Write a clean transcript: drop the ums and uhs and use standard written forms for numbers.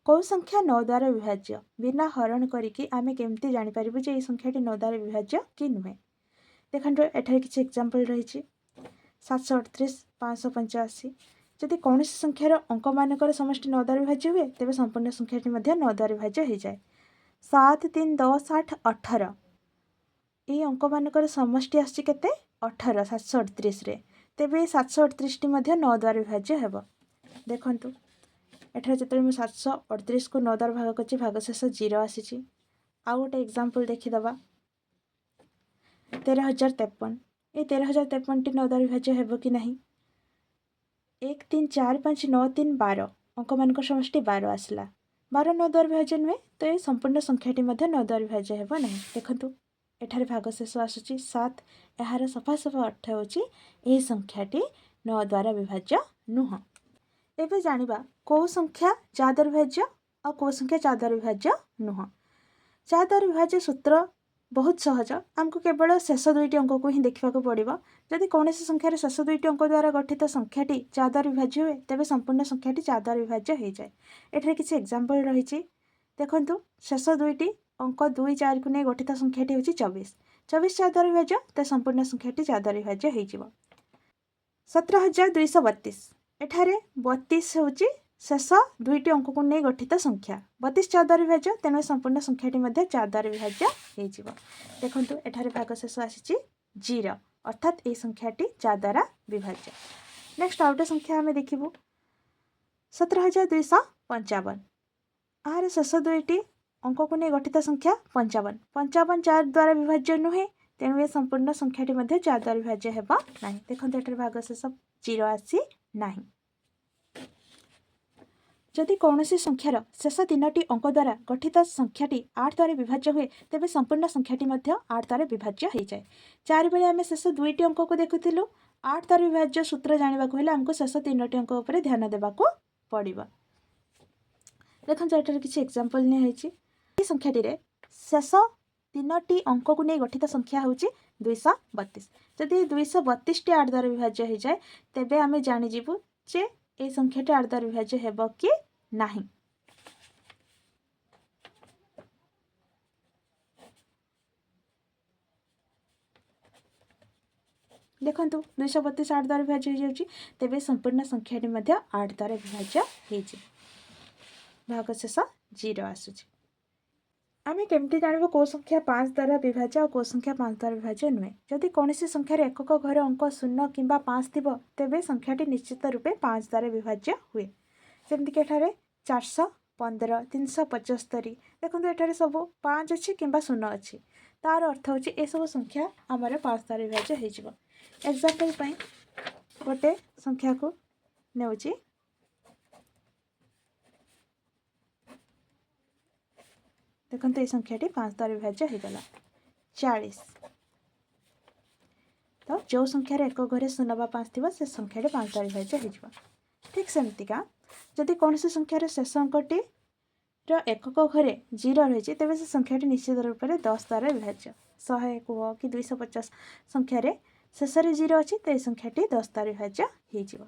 କେଉଁ ସଂଖ୍ୟା 9 ଦ୍ୱାରା ବିଭାଜ୍ୟ? ବିନା ହରଣ କରିକି ଆମେ କେମିତି ଜାଣିପାରିବୁ ଯେ ଏଇ ସଂଖ୍ୟାଟି 9 ଦ୍ୱାରା ବିଭାଜ୍ୟ କି ନୁହେଁ? ଦେଖନ୍ତୁ, ଏଠାରେ କିଛି ଏକ୍ଜାମ୍ପଲ୍ ରହିଛି: 738, 585। ଯଦି କୌଣସି ସଂଖ୍ୟାର ଅଙ୍କମାନଙ୍କର ସମଷ୍ଟି 9 ଦ୍ୱାରା ବିଭାଜ୍ୟ ହୁଏ, ତେବେ ସମ୍ପୂର୍ଣ୍ଣ ସଂଖ୍ୟାଟି ମଧ୍ୟ 9 ଦ୍ୱାରା ବିଭାଜ୍ୟ ହୋଇଯାଏ। 7, 3, 10, 8, 18, ଏଇ ଅଙ୍କମାନଙ୍କର ସମଷ୍ଟି ଆସୁଛି କେତେ? 18 738ରେ। ତେବେ ଏ 738ଟି ମଧ୍ୟ 9 ଦ୍ୱାରା ବିଭାଜ୍ୟ ହେବ। ଦେଖନ୍ତୁ, ଏଠାରେ ଯେତେବେଳେ ମୁଁ 738କୁ 9 ଦ୍ୱାରା ଭାଗ କରିଛି, ଭାଗଶେଷ 0 ଆସିଛି। ଆଉ ଗୋଟେ ଏକ୍ଜାମ୍ପଲ୍ ଦେଖିଦେବା, 13,053। ଏଇ 13,053ଟି 9 ଦ୍ୱାରା ବିଭାଜ୍ୟ ହେବ କି ନାହିଁ? 1, 3, 4, 5, 9, 3, 12, ଅଙ୍କମାନଙ୍କ ସମଷ୍ଟି 12 ଆସିଲା। 12 9 ଦ୍ୱାରା ବିଭାଜ୍ୟ ନୁହେଁ, ତ ଏ ସମ୍ପୂର୍ଣ୍ଣ ସଂଖ୍ୟାଟି ମଧ୍ୟ 9 ଦ୍ୱାରା ବିଭାଜ୍ୟ ହେବ ନାହିଁ। ଦେଖନ୍ତୁ, ଏଠାରେ ଭାଗଶେଷ ଆସୁଛି 7। ଏହାର ସଫା ସଫା ଅର୍ଥ ହେଉଛି ଏହି ସଂଖ୍ୟାଟି 9 ଦ୍ୱାରା ବିଭାଜ୍ୟ ନୁହଁ। ଏବେ ଜାଣିବା କେଉଁ ସଂଖ୍ୟା 4 ଦ୍ୱାରା ବିଭାଜ୍ୟ ଆଉ କେଉଁ ସଂଖ୍ୟା 4 ଦ୍ୱାରା ବିଭାଜ୍ୟ ନୁହଁ। 4 ଦ୍ୱାରା ବିଭାଜ୍ୟ ସୂତ୍ର ବହୁତ ସହଜ। ଆମକୁ କେବଳ ଶେଷ ଦୁଇଟି ଅଙ୍କକୁ ହିଁ ଦେଖିବାକୁ ପଡ଼ିବ। ଯଦି କୌଣସି ସଂଖ୍ୟାର ଶେଷ ଦୁଇଟି ଅଙ୍କ ଦ୍ୱାରା ଗଠିତ ସଂଖ୍ୟାଟି 4 ଦ୍ୱାରା ବିଭାଜ୍ୟ ହୁଏ, ତେବେ ସମ୍ପୂର୍ଣ୍ଣ ସଂଖ୍ୟାଟି 4 ଦ୍ୱାରା ବିଭାଜ୍ୟ ହୋଇଯାଏ। ଏଠାରେ କିଛି ଏକ୍ଜାମ୍ପଲ୍ ରହିଛି। ଦେଖନ୍ତୁ, ଶେଷ ଦୁଇଟି ଅଙ୍କ 2, 4କୁ ନେଇ ଗଠିତ ସଂଖ୍ୟାଟି ହେଉଛି 24। 24 4 ଦ୍ୱାରା ବିଭାଜ୍ୟ, ତ ସମ୍ପୂର୍ଣ୍ଣ ସଂଖ୍ୟାଟି 4 ଦ୍ୱାରା ବିଭାଜ୍ୟ ହୋଇଯିବ। 17,232, ଏଠାରେ 32 ହେଉଛି ଶେଷ ଦୁଇଟି ଅଙ୍କକୁ ନେଇ ଗଠିତ ସଂଖ୍ୟା। 32 4 ଦ୍ୱାରା ବିଭାଜ୍ୟ, ତେଣୁ ସମ୍ପୂର୍ଣ୍ଣ ସଂଖ୍ୟାଟି ମଧ୍ୟ 4 ଦ୍ୱାରା ବିଭାଜ୍ୟ ହେଇଯିବ। ଦେଖନ୍ତୁ, ଏଠାରେ ଭାଗଶେଷ ଆସିଛି 0, ଅର୍ଥାତ୍ ଏହି ସଂଖ୍ୟାଟି 4 ଦ୍ୱାରା ବିଭାଜ୍ୟ। ନେକ୍ସଟ ଆଉ ଗୋଟେ ସଂଖ୍ୟା ଆମେ ଦେଖିବୁ, 17,255। ଏହାର ଶେଷ ଦୁଇଟି ଅଙ୍କକୁ ନେଇ ଗଠିତ ସଂଖ୍ୟା 55। 55 4 ଦ୍ୱାରା ବିଭାଜ୍ୟ ନୁହେଁ, ତେଣୁ ଏ ସମ୍ପୂର୍ଣ୍ଣ ସଂଖ୍ୟାଟି ମଧ୍ୟ 4 ଦ୍ୱାରା ବିଭାଜ୍ୟ ହେବ ନାହିଁ। ଦେଖନ୍ତୁ, ଏଠାରେ ଭାଗଶେଷ 0 ଆସି ନାହିଁ। ଯଦି କୌଣସି ସଂଖ୍ୟାର ଶେଷ ତିନୋଟି ଅଙ୍କ ଦ୍ୱାରା ଗଠିତ ସଂଖ୍ୟାଟି 8 ଦ୍ୱାରା ବିଭାଜ୍ୟ ହୁଏ, ତେବେ ସମ୍ପୂର୍ଣ୍ଣ ସଂଖ୍ୟାଟି ମଧ୍ୟ 8 ଦ୍ୱାରା ବିଭାଜ୍ୟ ହୋଇଯାଏ। 4 ବେଳେ ଆମେ ଶେଷ ଦୁଇଟି ଅଙ୍କକୁ ଦେଖୁଥିଲୁ। 8 ଦ୍ୱାରା ବିଭାଜ୍ୟ ସୂତ୍ର ଜାଣିବାକୁ ହେଲେ ଆମକୁ ଶେଷ ତିନୋଟି ଅଙ୍କ ଉପରେ ଧ୍ୟାନ ଦେବାକୁ ପଡ଼ିବ। ଦେଖନ୍ତୁ, ଏଠାରେ କିଛି ଏକ୍ଜାମ୍ପଲ୍ ନିଆହେଇଛି। ଏହି ସଂଖ୍ୟାଟିରେ ଶେଷ ତିନୋଟି ଅଙ୍କକୁ ନେଇ ଗଠିତ ସଂଖ୍ୟା ହେଉଛି 232। ଯଦି 232ଟି 8 ଦ୍ୱାରା ବିଭାଜ୍ୟ ହୋଇଯାଏ, ତେବେ ଆମେ ଜାଣିଯିବୁ ଯେ এই ସଂଖ୍ୟାଟି 8 ଦ୍ୱାରା ବିଭାଜ୍ୟ ହେବ କି ନାହିଁ। ଦେଖନ୍ତୁ, 232 8 ଦ୍ୱାରା ବିଭାଜ୍ୟ ହୋଇଯାଉଛି। ତେବେ ସମ୍ପୂର୍ଣ୍ଣ ସଂଖ୍ୟାଟି ମଧ୍ୟ 8 ଦ୍ୱାରା ବିଭାଜ୍ୟ ହେଇଛି, ଭାଗଶେଷ 0 ଆସୁଛି। ଆମେ କେମିତି ଜାଣିବୁ କେଉଁ ସଂଖ୍ୟା 5 ଦ୍ୱାରା ବିଭାଜ୍ୟ ଆଉ କେଉଁ ସଂଖ୍ୟା 5 ଦ୍ୱାରା ବିଭାଜ୍ୟ ନୁହେଁ? ଯଦି କୌଣସି ସଂଖ୍ୟାରେ ଏକକ ଘର ଅଙ୍କ 0 କିମ୍ବା 5 ଥିବ, ତେବେ ସଂଖ୍ୟାଟି ନିଶ୍ଚିତ ରୂପେ 5 ଦ୍ୱାରା ବିଭାଜ୍ୟ ହୁଏ। ଯେମିତିକି ଏଠାରେ 415, 375। ଦେଖନ୍ତୁ, ଏଠାରେ ସବୁ 5 ଅଛି କିମ୍ବା 0 ଅଛି। ତାର ଅର୍ଥ ହେଉଛି ଏସବୁ ସଂଖ୍ୟା ଆମର 5 ଦ୍ୱାରା ବିଭାଜ୍ୟ ହେଇଯିବ। ଏକ୍ଜାମ୍ପଲ୍ ପାଇଁ ଗୋଟେ ସଂଖ୍ୟାକୁ ନେଉଛି। ଦେଖନ୍ତୁ, ଏଇ ସଂଖ୍ୟାଟି 5 ଦ୍ୱାରା ବିଭାଜ୍ୟ ହେଇଗଲା, 40। ତ ଯେଉଁ ସଂଖ୍ୟାରେ ଏକ ଘରେ 0 ବା 5 ଥିବ, ସେ ସଂଖ୍ୟାଟି 5 ଦ୍ୱାରା ବିଭାଜ୍ୟ ହେଇଯିବ। ଠିକ୍ ସେମିତିକା ଯଦି କୌଣସି ସଂଖ୍ୟାର ଶେଷ ଅଙ୍କଟିର ଏକକ ଘରେ 0 ରହିଛି, ତେବେ ସେ ସଂଖ୍ୟାଟି ନିଶ୍ଚିତ ରୂପରେ 10 ଦ୍ୱାରା ବିଭାଜ୍ୟ। 100 କୁହ କି 250 ସଂଖ୍ୟାରେ ଶେଷରେ 0 ଅଛି, ତ ଏ ସଂଖ୍ୟାଟି 10 ଦ୍ୱାରା ବିଭାଜ୍ୟ ହେଇଯିବ।